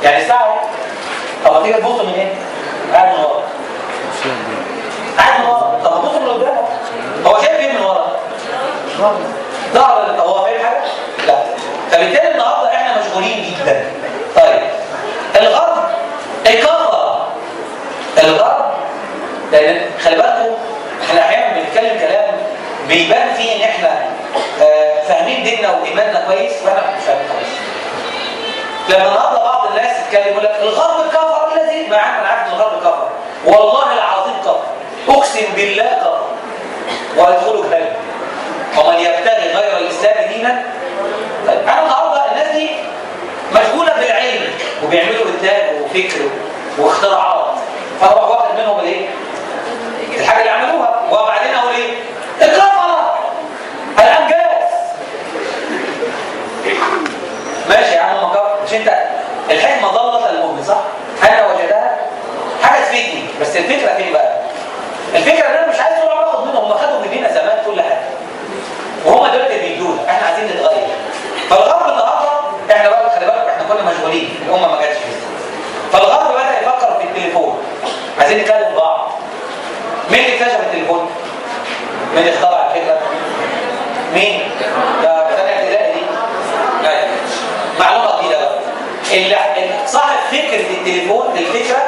يعني الساعة طب ما تيجي تبص من ايه؟ قاعد من ورا. قاعد من ورا، طب تبص من قدام. هو شايف ايه من ورا؟ ظهر. هو فاهم حاجة؟ لا. فبالتالي النهارده احنا مشغولين جدا. طيب الغرب الكفر، الغرب، لان خلي بالكم احنا احيانا بنتكلم كلام بيبان فيه ان احنا فاهمين ديننا وايماننا كويس، واحنا مش فاهمين كويس. لما النهارده بعض الناس تتكلم يقول لك الغرب كفر الذي، ما انا عارف ان الغرب كفر، والله العظيم كفر، اقسم بالله كفر، وهيدخلوا جهنم ومن يبتغي غير الاسلام دينا. طيب انا النهارده الناس دي مشغولة بالعلم وبيعملوا انتاج وفكر واختراعات، فاروح واخد منهم الايه؟ الحاجة اللي عملوها، وبعدين اقول ايه؟ الكفرة الانجاز. ماشي يا عم، ما كفر، مش انت الحكمة ضلت المؤمن صح؟ انا وجدها حاجة تفيدني، بس الفكرة فين بقى؟ الفكرة ان انا مش عايز طول عمري اخد منهم، هم خدوا مننا زمان كل حاجة وهم دلوقتي بيدونا، احنا عايزين نتغير. فالغرب النهارده احنا بقى خلي بالك احنا كنا مشغولين، الامة ما جاتش لسه. فالغرب بدا يفكر في التليفون، عايزين نكلم بعض. مين اللي اكتشف التليفون؟ مين اللي اخترع الفكرة؟ مين؟ ده ثانية ابتدائي دي. ايوه معلومة جديدة بقى، اللي صاحب فكرة التليفون الفكرة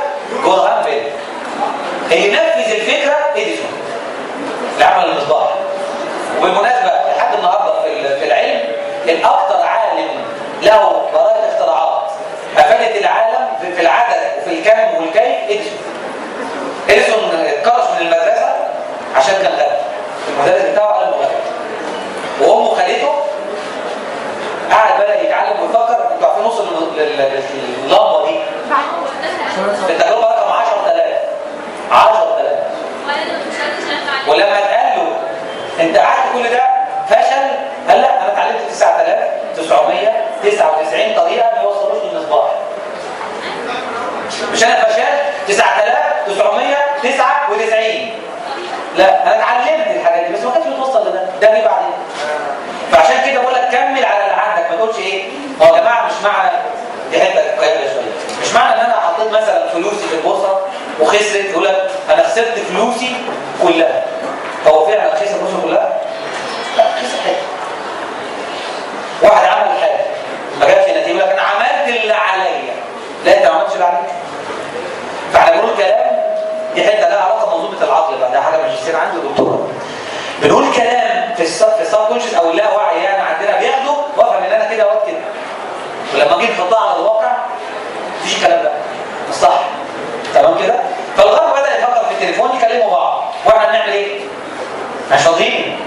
جراهام بيل، اللي نفذ الفكرة اديسون اللي عمل المصباح. وبالمناسبة لحد النهارده في العلم الاكثر عالم له براءه اختراعات افادت العالم في العدد وفي الكم والكيف اديسون. اديسون اتكرش من المدرسة عشان كان غبي، المدرس بتاعه قال له غبي، وامه خالته قعد بدا يتعلم ويفكر. انتوا عارفين وصل لللمبه دي في التجربة رقم 10000 10000، ولما اتقال له انت قعدت كل ده فشل، قال لا انا اتعلمت 9999 طريقه ما يوصلوش للمصباح. مش انا فشلت 9999، لا انا اتعلمت الحاجات دي بس ما كانتش بتوصل لده، ده جه بعدين. فعشان كده بقول لك كمل على اللي عندك، ما تقولش ايه ما هو يا جماعة مش معنى دي حتة قيادة شوية، مش معنى ان انا حطيت مثلا فلوسي في البورصة وخسرت يقول لك انا خسرت فلوسي كلها. هو فعلا خسر فلوسه كلها؟ لا، خسر حتة. واحد عمل حاجة ما جابش نتيجة يقول لك انا عملت اللي عليا، لا انت ما عملتش اللي عليك. فاحنا بنقول كلام دي حتة لها علاقة بمنظومة العقل بقى، ده حاجة ماجستير عندي ودكتوراه. بنقول كلام في ال subconscious او اللاوعي يعني عندنا بياخده وافهم ان انا كده واد كده، ولما جيت نحطها على الواقع مفيش الكلام ده مش صح. تمام كده؟ فالغرب بدا يفكر في التليفون يكلموا بعض، واحنا بنعمل ايه؟ مش فاضيين.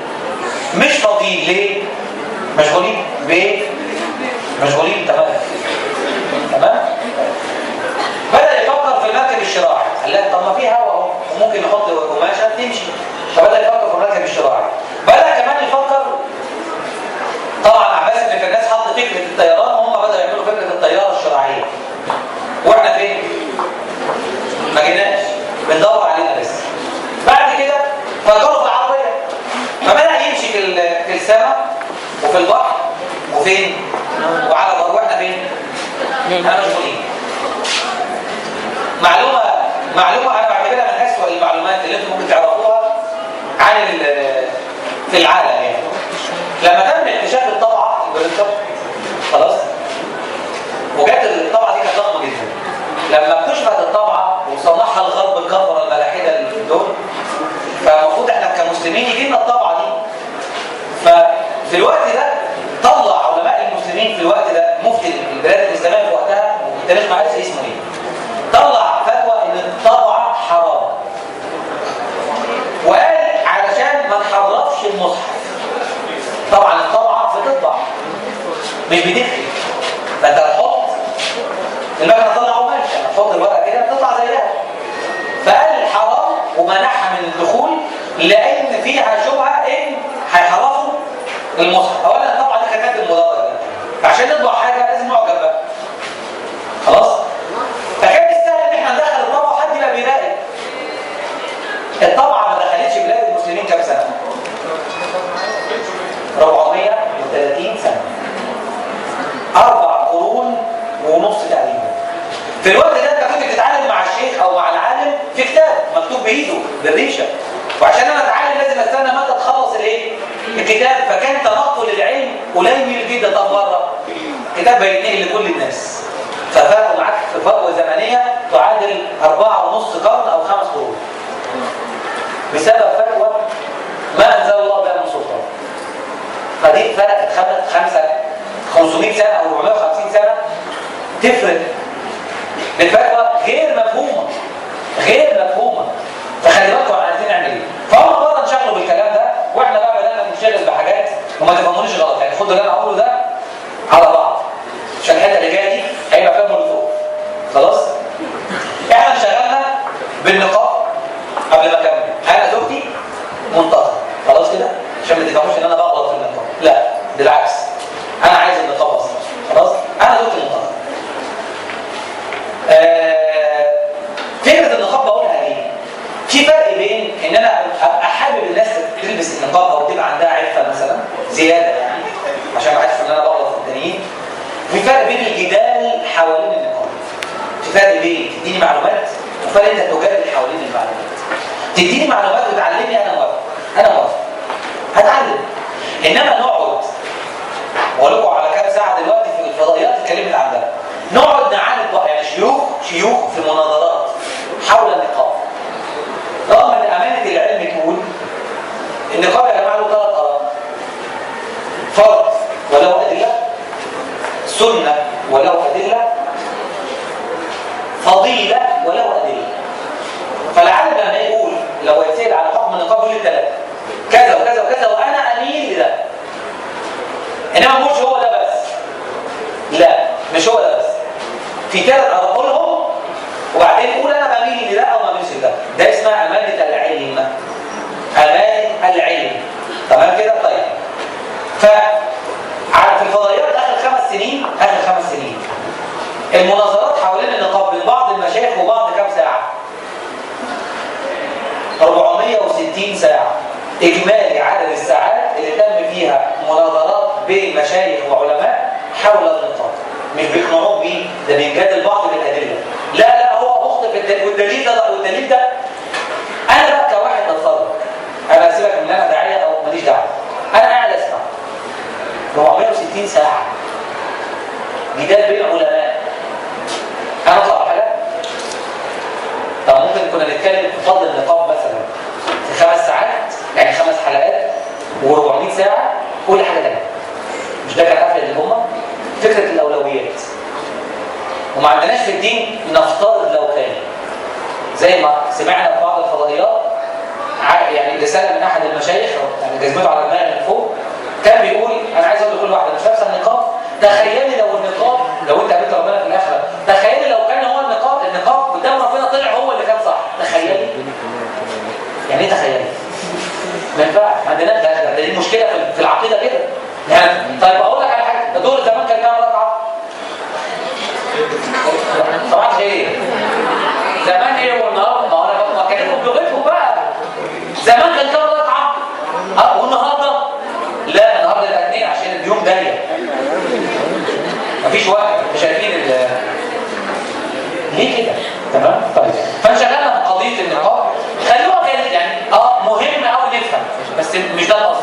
مش فاضيين ليه؟ مشغولين بايه؟ مشغولين. تمام تمام. بدا يفكر في المركب الشراعي، قال لك طب ما في هواء اهو وممكن نحط قماشة تمشي، فبدا يفكر في المركب الشراعي. بدا كمان يفكر، طبعا عباس بن فرناس حط فكرة الطيران وهم بداوا يعملوا فكرة الطيارة الشراعيه. واحنا فين؟ ما جيناش، بندور علينا لسه. بعد كده فكروا في العربية، فبدا يمشي في السماء وفي البحر وفين؟ وعلى البر. واحنا فين؟ احنا مشغولين. معلومة انا بعتبرها من اسوأ المعلومات اللي انتم ممكن تعرفوها عن في العالم يعني. لما تم اكتشاف الطبعة ال printer، خلاص، وجت الطبعة دي كانت ضخمة جدا. لما اكتشفت الطبعة وصنعها الغرب الكفرة الملاحدة دول، فالمفروض احنا كمسلمين يجي لنا الطبعة دي. ففي الوقت ده طلع علماء المسلمين في الوقت ده، مفتي البلاد الاسلامية في وقتها والتاريخ ما عارف اسمه ايه، طلع فتوى ان الطبعة حرام، وقال علشان ما نحرفش المصحف. طبعا الطبعة بتطبع مش بتكتب، فانت هتحط المكنه تطلع قماشة، هتحط الورقة كده بتطلع زيها. فقال حرام ومنعها من الدخول لان فيها شبهه ان هيحرفوا المصحف. اولا الطبعة دي كانت المدرج ده، فعشان نطبع حاجة لازم نقعد جنبها. خلاص؟ فكان السهل ان احنا ندخل الطبعة وحد يبقى بيراقب. الطبعة ما دخلتش بلاد المسلمين كام سنة؟ 430 سنة. 4 قرون ونص تقريبا. في الوقت ده انت كنت بتتعلم مع الشيخ او مع العالم في كتاب مكتوب بايده بالريشه، وعشان انا اتعلم لازم استنى متى تخلص الايه؟ الكتاب. فكان تنقل العلم قليل جدا. طب بره كتاب بيتنقل لكل الناس، ففرقوا معاك في فجوة زمنية تعادل 4.5 قرن او 5 قرون بسبب فتوى ما انزل الله بها من سلطان. فدي فرقت 500 سنة او 450 سنة تفرق الفتوى غير مفهومه، غير مفهومه. فخلي بالكم عايزين نعمل ايه؟ فهم بره انشغلوا بالكلام ده، واحنا بقى بدانا ننشغل بحاجات، وما تفهمونيش غلط يعني، خدوا اللي انا هقوله ده على بعض عشان الحتة اللي جاية دي هيبقى فيها مولوتوف. خلاص؟ احنا انشغلنا بالنقاب. قبل ما اكمل، انا زوجتي منتظره، خلاص كده؟ عشان ما تفهموش ان انا بغلط في النقاب، لا بالعكس، انا عايز النقاب اصلا. خلاص؟ انا زوجتي منتظره. فكرة النقاب بقولها ليه؟ في فرق بين ان انا ابقى حابب الناس تلبس النقاب او تبقى عندها عفة مثلا زيادة يعني عشان ما حدش ان انا بغلط في التانيين، وفي فرق بين الجدال حوالين النقاب. في فرق بين تديني معلومات وفرق انت تجادل حوالين المعلومات. تديني معلومات وتعلمني انا موافق، انا موافق هتعلم. انما نقعد واقول لكم على كام ساعة دلوقتي في الفضائيات اتكلمت عن ده، نقعد نعالج بقى يعني شيوخ في مناظرات حول النقاب، رغم ان امانه العلم تقول النقاب يا جماعة له 3 اراء: فرض وله ادلة، سنة وله ادلة، فضيلة وله ادلة. فالعالم لما يقول لو يتسال على حكم النقاب يقول الثلاثة كذا وكذا وكذا وانا اميل لده، انما مش هو ده بس، لا مش هو ده بس، في 3 اراء قولهم وبعدين قول انا بميل لده او ما بميلش لده. ده اسمها امانه العلم، امانه العلم. تمام كده؟ طيب ف في الفضائيات اخر 5 سنين، اخر 5 سنين المناظرات حوالين النقاب بين بعض المشايخ وبعض كام ساعة؟ 460 ساعة اجمالي عدد الساعات اللي تم فيها مناظرات بين مشايخ وعلماء حول النقاب. مش بيقنعوك بيه، ده بيجادل بعض بالادلة. لا لا هو مخطئ في الدليل والدليل ده والدليل ده. انا بقى كواحد بتفرج، انا سيبك من انا داعيه او ماليش دعوه، انا قاعد اسمع 460 ساعة جدال بين علماء. انا اطلع حاجة؟ طب ممكن كنا نتكلم في فضل النقاب مثلا في 5 ساعات، يعني 5 حلقات و400 ساعة كل حاجة ثانية. مش ده كان قفل للامة؟ فكرة الاولويات. وما عندناش في الدين نفترض لو كان، زي ما سمعنا في بعض الفضائيات يعني رسالة من احد المشايخ يعني جزمته على دماغي من فوق، كان بيقول انا عايز اقول لكل واحدة مش لابسه النقاب، تخيلي لو النقاب، لو انت قابلت ربنا في الاخرة، تخيلي لو كان هو النقاب، النقاب قدام ربنا طلع هو اللي كان صح، تخيلي. يعني ايه تخيلي؟ ما ينفعش، ما عندناش ده، دي المشكلة في العقيدة كده. يعني طيب اقول لك على حاجة، ده دور زمان كان كام ركعة؟ صباح الخير. زمان ايه والنهارده؟ ما انا بقى بكلمهم بلغتهم بقى. زمان كان كام ركعة؟ والنهارده؟ لا النهارده يبقى 2 عشان اليوم ضيق. مفيش وقت، مش شايفين ليه كده؟ تمام؟ طيب فانشغلنا بقضيه النقاب، خلوها كده يعني مهم قوي نفهم، بس مش ده الاصل.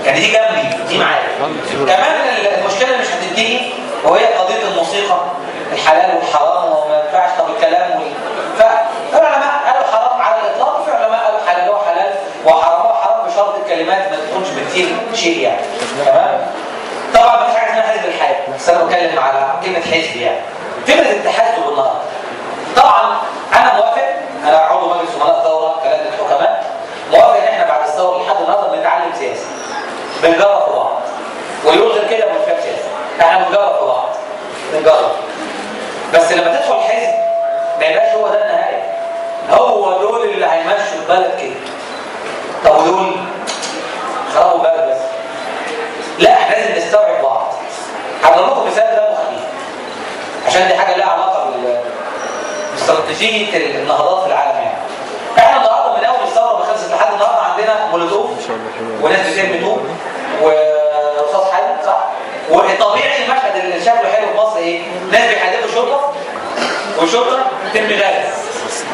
يعني دي جنبي، دي معايا. كمان المشكلة اللي مش هتنتهي وهي قضية الموسيقى، الحلال والحرام وما ينفعش، طب الكلام فالعلماء قالوا حرام على الاطلاق، وفي علماء قالوا حلالوه حلال وحراموه حرام بشرط الكلمات ما تكونش بتثير شيء يعني. تمام؟ طبعا مفيش حاجة اسمها حزب الحياة، بس انا بتكلم على كلمة حزب يعني. فكرة التحزب النهارده. طبعا انا موافق، انا عضو مجلس امناء ثورة كلجنه حكماء، موافق ان احنا بعد الثورة لحد النهارده بنتعلم سياسة. بنجرب في بعض. ويقول غير كده مش فاهم سياسة. احنا بنجرب في بعض. بنجرب. بس لما تدخل حزب ما يبقاش هو ده النهاية. هو دول اللي هيمشوا البلد كده. طب ودول خربوا البلد بس. لا احنا لازم نستوعب بعض. هضرب لكم مثال دمه خفيف. عشان دي حاجة لها علاقة باستراتيجيه النهضات في العالم يعني. احنا النهارده من اول الثورة ما خلصت لحد النهارده عندنا مولوتوف وناس بترمي طوب ورصاص حي، صح؟ والطبيعي المشهد اللي شكله حلو في مصر ايه؟ ناس بيحدفوا شرطه وشرطه ترمي غاز.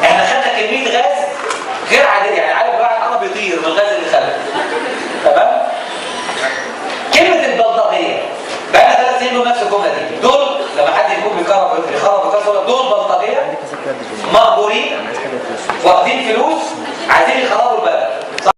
احنا خدنا كمية غاز غير عادية، يعني عارف الواحد قرب يطير من الغاز اللي خده. تمام؟ كلمة البلطجيه بقى لنا 3 سنين بنقول نفس الجملة دي. دول لما حد يكون بيكرر بيخرب ويكسر، دول بلطجيه مهجورين واخدين فلوس عايزين يخربوا البلد.